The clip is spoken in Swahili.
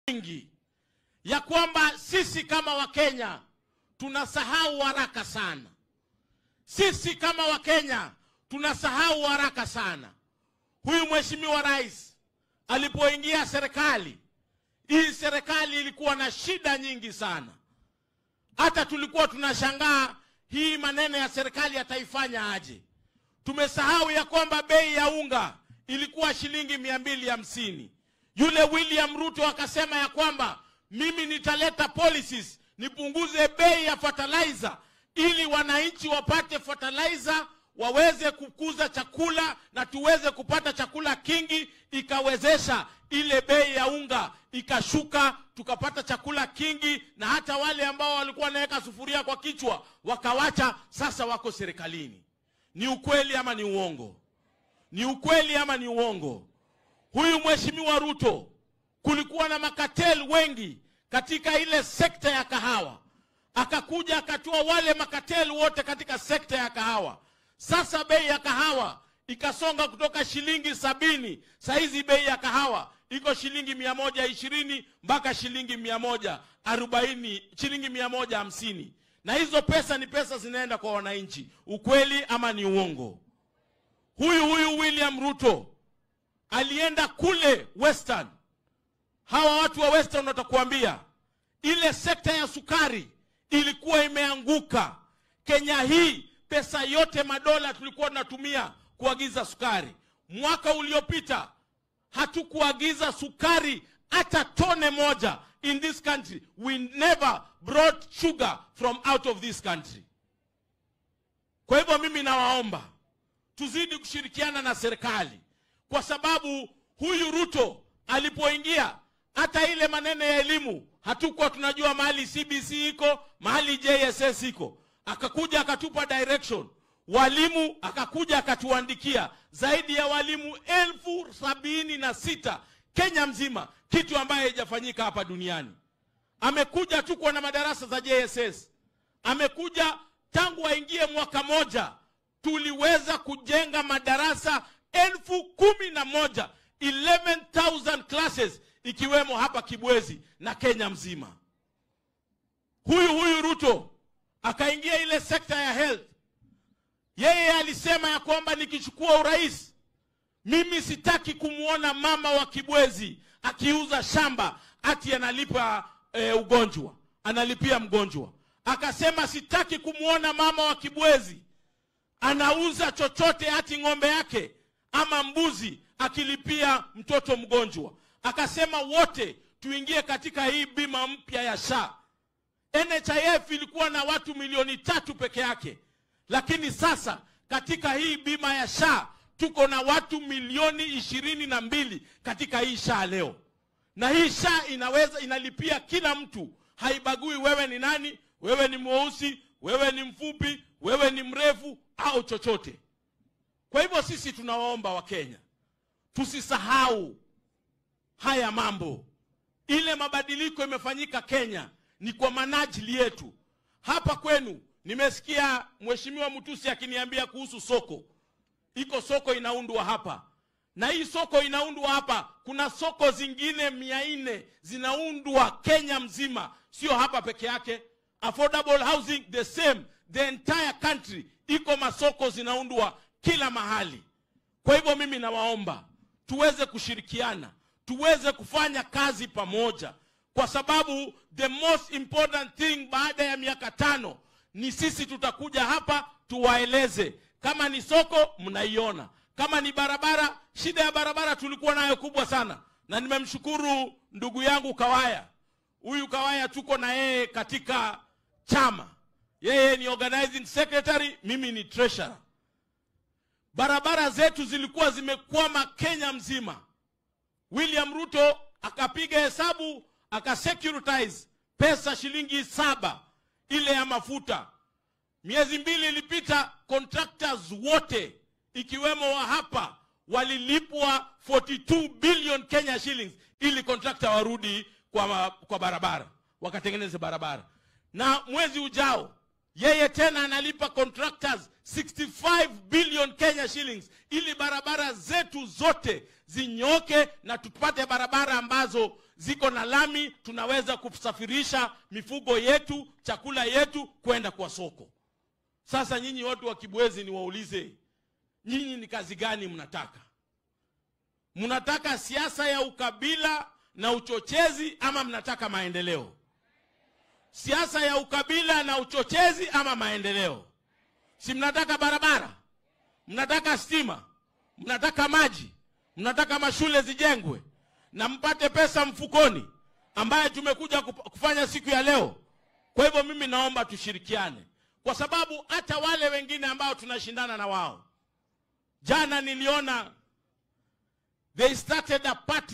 Mingi ya kwamba sisi kama Wakenya tunasahau haraka sana. Sisi kama Wakenya tunasahau haraka sana. Huyu Mheshimiwa Rais alipoingia serikali, hii serikali ilikuwa na shida nyingi sana. Hata tulikuwa tunashangaa hii maneno ya serikali yataifanya aje. Tumesahau ya kwamba bei ya unga ilikuwa shilingi 250. Yule William Ruto akasema ya kwamba mimi nitaleta policies nipunguze bei ya fertilizer ili wananchi wapate fertilizer, waweze kukuza chakula na tuweze kupata chakula kingi. Ikawezesha ile bei ya unga ikashuka, tukapata chakula kingi, na hata wale ambao walikuwa wanaweka sufuria kwa kichwa wakawacha, sasa wako serikalini. Ni ukweli ama ni uongo? Ni ukweli ama ni uongo? Huyu Mheshimiwa Ruto, kulikuwa na makatel wengi katika ile sekta ya kahawa. Akakuja akatoa wale makatel wote katika sekta ya kahawa. Sasa bei ya kahawa ikasonga kutoka shilingi 70, saizi bei ya kahawa iko shilingi 120 mpaka shilingi 140, shilingi 150. Na hizo pesa ni pesa zinaenda kwa wananchi. Ukweli ama ni uongo? Huyu William Ruto alienda kule Western. Hawa watu wa Western watakuambia ile sekta ya sukari ilikuwa imeanguka. Kenya hii pesa yote madola tulikuwa tunatumia kuagiza sukari. Mwaka uliopita hatukuagiza sukari hata tone moja in this country. We never brought sugar from out of this country. Kwa hivyo mimi nawaomba tuzidi kushirikiana na serikali, kwa sababu huyu Ruto alipoingia hata ile maneno ya elimu hatukuwa tunajua mahali CBC iko, mahali JSS iko. Akakuja akatupa direction. Walimu akakuja akatuandikia zaidi ya walimu 76,000 Kenya mzima, kitu ambaye haijafanyika hapa duniani. Amekuja tu kwa na madarasa za JSS. Amekuja tangu aingie mwaka moja tuliweza kujenga madarasa 11,000, 11,000 classes, ikiwemo hapa Kibwezi na Kenya mzima. Huyu Ruto akaingia ile sekta ya health. Yeye alisema ya kwamba nikichukua urais mimi sitaki kumuona mama wa Kibwezi akiuza shamba ati analipa ugonjwa, analipia mgonjwa. Akasema sitaki kumuona mama wa Kibwezi anauza chochote ati ng'ombe yake ama mbuzi akilipia mtoto mgonjwa. Akasema wote tuingie katika hii bima mpya ya SHA. NHIF ilikuwa na watu milioni 3 peke yake, lakini sasa katika hii bima ya SHA tuko na watu milioni 22 katika hii SHA leo. Na hii SHA inaweza inalipia kila mtu, haibagui wewe ni nani, wewe ni mweusi, wewe ni mfupi, wewe ni mrefu au chochote. Kwa hivyo sisi tunawaomba Wakenya tusisahau haya mambo. Ile mabadiliko imefanyika Kenya ni kwa manajili yetu. Hapa kwenu nimesikia Mheshimiwa Mutusi akiniambia kuhusu soko. Iko soko inaundwa hapa. Na hii soko inaundwa hapa, kuna soko zingine 400 zinaundwa Kenya mzima, sio hapa peke yake. Affordable housing the same, the entire country iko masoko zinaundwa kila mahali. Kwa hivyo mimi nawaomba tuweze kushirikiana, tuweze kufanya kazi pamoja, kwa sababu the most important thing baada ya miaka 5 ni sisi tutakuja hapa tuwaeleze. Kama ni soko mnaiona, kama ni barabara, shida ya barabara tulikuwa nayo kubwa sana, na nimemshukuru ndugu yangu Kawaya. Huyu Kawaya tuko na yeye katika chama. Yeye ni organizing secretary, mimi ni treasurer. Barabara zetu zilikuwa zimekwama Kenya mzima. William Ruto akapiga hesabu, akasecuritize pesa shilingi 7 ile ya mafuta. Miezi 2 ilipita, contractors wote ikiwemo wa hapa walilipwa 42 billion Kenya shillings ili contractor warudi kwa barabara, wakatengeneze barabara. Na mwezi ujao yeye tena analipa contractors 65 billion Kenya shillings ili barabara zetu zote zinyoke na tupate barabara ambazo ziko na lami, tunaweza kusafirisha mifugo yetu, chakula yetu kwenda kwa soko. Sasa nyinyi watu wa Kibwezi niwaulize, nyinyi ni kazi gani mnataka? Mnataka siasa ya ukabila na uchochezi ama mnataka maendeleo? Siasa ya ukabila na uchochezi ama maendeleo? Si mnataka barabara? Mnataka stima? Mnataka maji? Mnataka mashule zijengwe na mpate pesa mfukoni ambaye tumekuja kufanya siku ya leo? Kwa hivyo mimi naomba tushirikiane, kwa sababu hata wale wengine ambao tunashindana na wao, jana niliona they started a party.